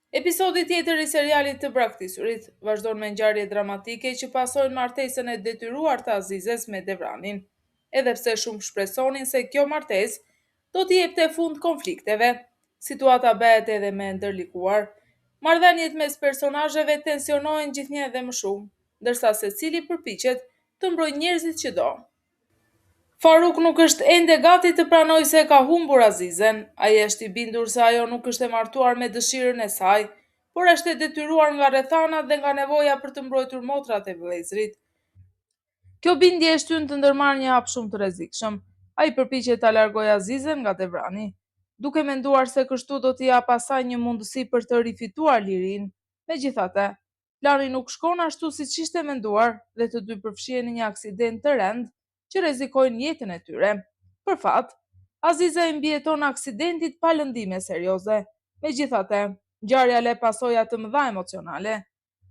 Episodi tjetër i serialit Të Braktisurit vazhdon me ngjarje dramatike që pasojnë martesën e detyruar të Azizes me Devranin. Edhe pse shumë shpresonin se kjo martesë do t'i jepte fund konflikteve, situata bëhet edhe më e ndërlikuar. Marrëdhëniet mes personazheve tensionohen gjithnjë edhe më shumë, ndërsa secili përpiqet të mbrojë njerëzit që do. Faruk nuk është ende gati të pranojë se e ka humbur Azizen. Ai është i bindur se ajo nuk është e martuar me dëshirën e saj, por është e detyruar nga rrethanat dhe nga nevoja për të mbrojtur motrat e vëllezërit. Kjo bindje e shtyn të ndërmarrë një hap shumë të rrezikshëm. Ai përpiqet ta largojë Azizen nga Devrani, duke menduar se kështu do t'i japë asaj një mundësi për të rifituar lirinë. Megjithatë, plani nuk shkon ashtu siç ishte menduar dhe të dy përfshihen në një aksident të rëndë që rrezikojnë jetën e tyre. Për fat, Aziza i mbijeton aksidentit pa lëndime serioze. Megjithatë, ngjarja lë pasoja të mëdha emocionale.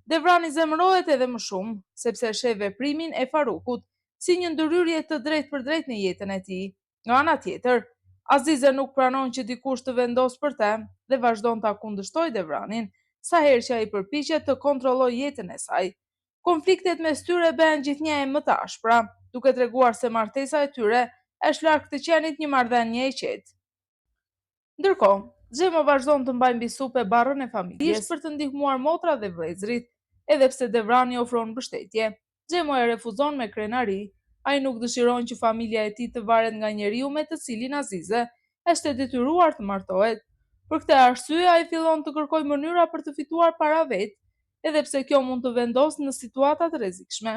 Devrani zemërohet edhe më shumë, sepse sheh veprimin e Farukut si një ndërhyrje të drejtpërdrejtë në jetën e tij. Nga ana tjetër, Azize nuk pranon që dikush të vendosë për të dhe vazhdon ta kundërshtojë Devranin, sa herë që ai përpiqet të kontrollojë jetën e saj. Konfliktet mes tyre bëhen gjithnjë e më të ashpra, duke treguar se martesa e tyre është larg të qenit një marrëdhënie e qetë. Ndërkohë, Xhemo vazhdon të mbajë mbi supe barrën e familjes për të ndihmuar motrat dhe vëllezërit, edhe pse Devrani ofron mbështetje. Xhemo e refuzon me krenari. Ai nuk dëshiron që familja e tij të varet nga njeriu me të cilin Azize është e detyruar të martohet. Për këtë arsye, ai fillon të kërkojë mënyra për të fituar para vetë, edhe pse kjo mund të vendosë në situata të rrezikshme.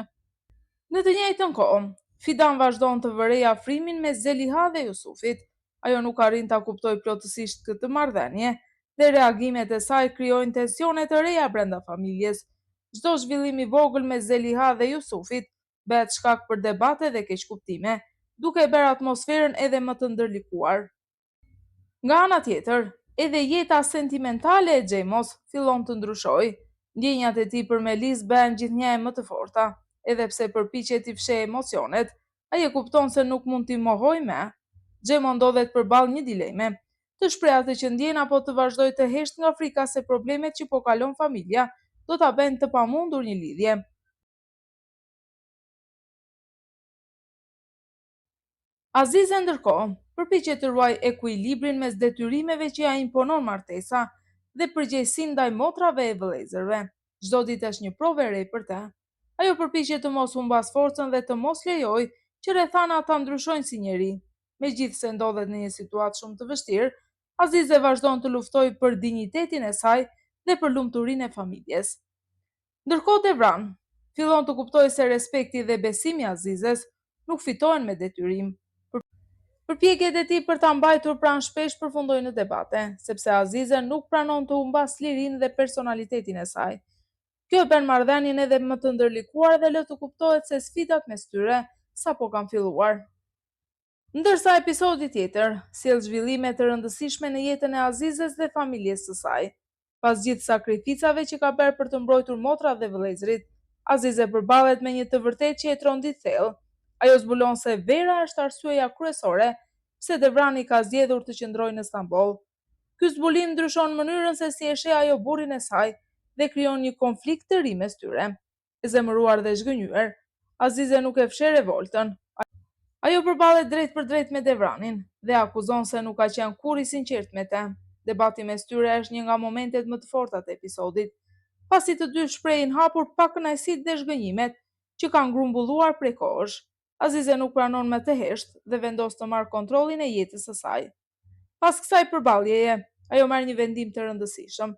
Në të njëjtën kohë, Fidan vazhdon të vërejë afrimin mes Zeliha dhe Jusufit. Ajo nuk arrin ta kuptojë plotësisht këtë marrëdhënie dhe reagimet e saj krijojnë tensione të reja brenda familjes. Çdo zhvillim i vogël mes Zeliha dhe Jusufit bëhet shkak për debate dhe keqkuptime, duke e bërë atmosferën edhe më të ndërlikuar. Nga ana tjetër, edhe jeta sentimentale e Xhemos fillon të ndryshojë. Ndjenjat e tij për Melis bëhen gjithnjë e më të forta. Edhe pse përpiqet t'i fshehë emocionet, ai e kupton se nuk mund t'i mohojë më. Xhemo ndodhet përballë një dileme, të shprehë atë që ndjen apo të vazhdojë të heshtë nga frika se problemet që po kalon familja do ta bëjnë të pamundur një lidhje. Azize ndërkohë, përpiqet të ruajë ekuilibrin mes detyrimeve që ia imponon martesa dhe përgjegjësinë ndaj motrave e vëllezërve. Çdo ditë është një provë e re për të. Ajo përpiqet të mos humbasë forcën dhe të mos lejojë që rrethanat ta ndryshojnë si njeri. Megjithëse ndodhet në një situatë shumë të vështirë, Azize vazhdon të luftojë për dinjitetin e saj dhe për lumturinë e familjes. Ndërkohë Devran fillon të kuptojë se respekti dhe besimi i Azizes nuk fitohen me detyrim. Përpjekjet e tij për ta mbajtur pranë shpesh përfundojnë në debate, sepse Azize nuk pranon të humbasë lirinë dhe personalitetin e saj. Kjo e bën marrëdhënien edhe më të ndërlikuar dhe lë të kuptohet se sfidat mes tyre sapo kanë filluar. Ndërsa episodi tjetër sjell zhvillime të rëndësishme në jetën e Azizes dhe familjes së saj. Pas gjithë sakrificave që ka bërë për të mbrojtur motrat dhe vëllezërit, Azize përballet me një të vërtetë që e trondit thellë. Ajo zbulon se Vera është arsyeja kryesore pse Devrani ka zgjedhur të qëndrojë në Stamboll. Ky zbulim ndryshon mënyrën se si e sheh ajo burrin e saj dhe krijon një konflikt të ri mes tyre. E zemëruar dhe e zhgënjyer, Azize nuk e fsheh revoltën. Ajo përballet drejtpërdrejt me Devranin dhe e akuzon se nuk ka qenë kurrë i sinqertë me të. Debati mes tyre është një nga momentet më të forta të episodit, pasi të dy shprehin hapur pakënaqësitë dhe zhgënjimet që kanë grumbulluar prej kohësh. Azize nuk pranon më të heshtë dhe vendos të marrë kontrollin e jetës së saj. Pas kësaj përballjeje, ajo merr një vendim të rëndësishëm.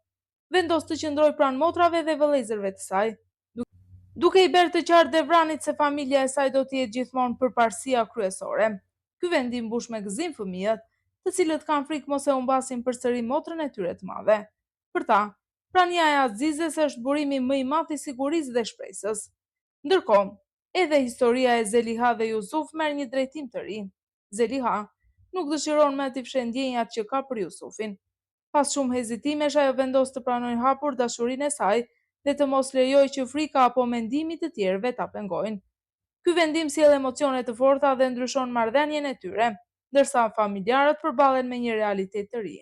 vendos të qëndrojë pranë motrave dhe vëllezërve të saj, duke i bërë të qartë Devranit se familja e saj do të jetë gjithmonë përparësia kryesore. Ky vendim mbush me gëzim fëmijët, të cilët kanë frikë mos e humbasin përsëri motrën e tyre të madhe. Për ta, prania e Azizes është burimi më i madh i sigurisë dhe shpresës. Ndërkohë, edhe historia e Zeliha dhe Jusuf merr një drejtim të ri. Zeliha nuk dëshiron më t'i fshehë ndjenjat që ka për Jusufin. Pas shumë hezitimesh ajo vendos të pranojë hapur dashurinë e saj dhe të mos lejojë që frika apo mendimi i të tjerëve ta pengojnë. Ky vendim sjell emocione të forta dhe ndryshon marrëdhënien e tyre, ndërsa familjarët përballen me një realitet të ri.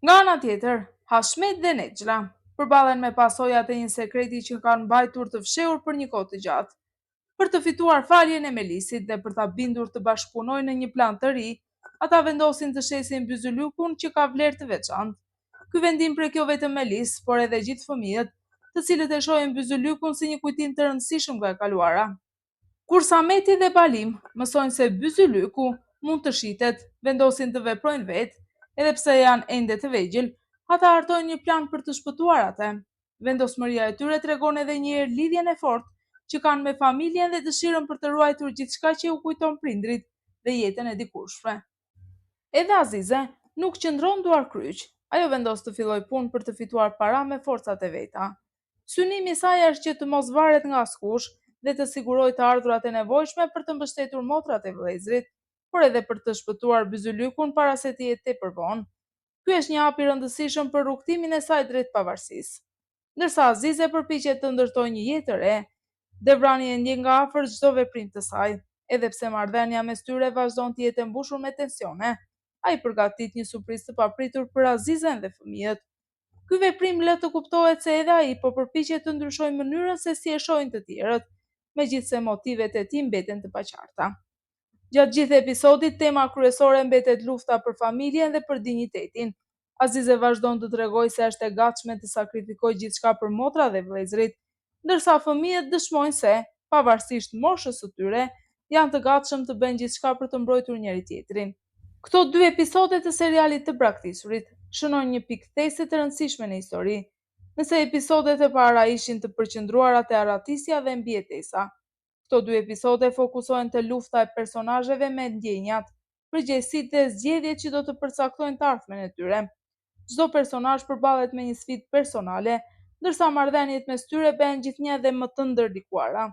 Nga ana tjetër, Hashmet dhe Nexhla përballen me pasojat e një sekreti që kanë mbajtur të fshehur për një kohë të gjatë. Për të fituar faljen e Melisit dhe për ta bindur të bashkëpunojë në një plan të ri, ata vendosin të shesin byzylykun që ka vlerë të veçantë. Ky vendim prek jo vetëm Melis, por edhe gjithë fëmijët, të cilët e shohin byzylykun si një kujtim të rëndësishëm nga e kaluara. Kur Sameti dhe Balim mësojnë se byzylyku mund të shitet, vendosin të veprojnë vetë, edhe pse janë ende të vegjël, ata hartojnë një plan për të shpëtuar atë. Vendosmëria e tyre tregon edhe një herë lidhjen e fortë që kanë me familjen dhe dëshirën për të ruajtur gjithçka që u kujton prindërit dhe jetën e dikurshme. Edhe Azize nuk qëndron duarkryq, ajo vendos të fillojë punë për të fituar para me forcat e veta. Synimi i saj është që të mos varet nga askush dhe të sigurojë të ardhurat e nevojshme për të mbështetur motrat e vëllezërit, por edhe për të shpëtuar byzylykun para se të jetë tepër vonë. Ky është një hap i rëndësishëm për rrugëtimin e saj drejt pavarësisë. Ndërsa Azize përpiqet të ndërtojë një jetë të re, Devrani e ndjek nga afër çdo veprim të saj. Edhe pse marrëdhënia mes tyre vazhdon të jetë e mbushur me tensione, ai përgatit një surprizë të papritur për Azizen dhe fëmijët. Ky veprim lë të kuptohet se edhe ai po përpiqet të ndryshojë mënyrën se si e shohin të tjerët, megjithëse motivet e tij mbeten të paqarta. Gjatë gjithë episodit, tema kryesore mbetet lufta për familjen dhe për dinjitetin. Azize vazhdon të tregojë se është e gatshme të sakrifikojë gjithçka për motrat dhe vëllezërit, ndërsa fëmijët dëshmojnë se, pavarësisht moshës së tyre, janë të gatshëm të bëjnë gjithçka për të mbrojtur njëri-tjetrin. Këto dy episode të serialit Të Braktisurit shënojnë një pikë kthese të rëndësishme në histori. Nëse episodet e para ishin të përqendruara te arratisja dhe mbijetesa, Këto dy episode fokusohen te lufta e personazheve me ndjenjat, përgjegjësitë dhe zgjedhjet që do të përcaktojnë të ardhmen e tyre. Çdo personazh përballet me një sfidë personale, ndërsa marrëdhëniet mes tyre bëhen gjithnjë dhe më të ndërlikuara.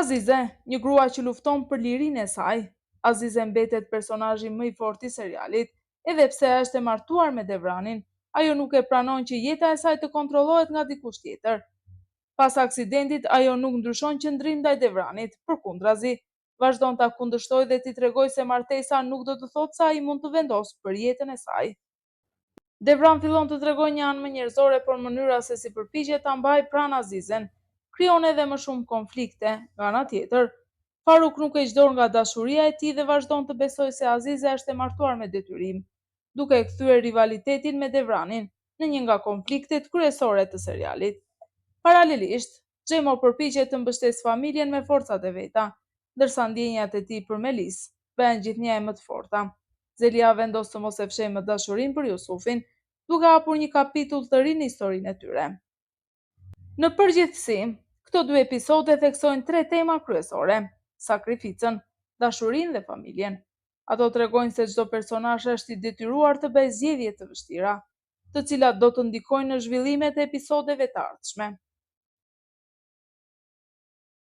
Azize, një grua që lufton për lirinë e saj. Azize mbetet personazhi më i fortë i serialit. Edhe pse është e martuar me Devranin, ajo nuk e pranon që jeta e saj të kontrollohet nga dikush tjetër. Pas aksidentit, ajo nuk ndryshon qëndrim ndaj Devranit, përkundrazi, vazhdon ta kundërshtojë dhe t'i tregojë se martesa nuk do të thotë se ai mund të vendosë për jetën e saj. Devran fillon të tregojë një anë më njerëzore por mënyra se si përpiqet ta mbajë pranë Azizen, krijon edhe më shumë konflikte, nga ana tjetër, Faruk nuk heq dorë nga dashuria e tij dhe vazhdon të besojë se Azize është e martuar me detyrim. duke e kthyer rivalitetin me Devranin në një nga konfliktet kryesore të serialit. Paralelisht, Xhemo përpiqet të mbështesë familjen me forcat e veta, ndërsa ndjenjat e tij për Melis bëhen gjithnjë e më të forta. Zeliha vendos të mos e fshehë më dashurinë për Jusufin, duke hapur një kapitull të ri në historinë e tyre. Në përgjithësi, këto dy episode theksojnë tre tema kryesore, sakrificën, dashurinë dhe familjen. Ato tregojnë se çdo personazh është i detyruar të bëjë zgjedhje të vështira, të cilat do të ndikojnë në zhvillimet e episodeve të ardhshme.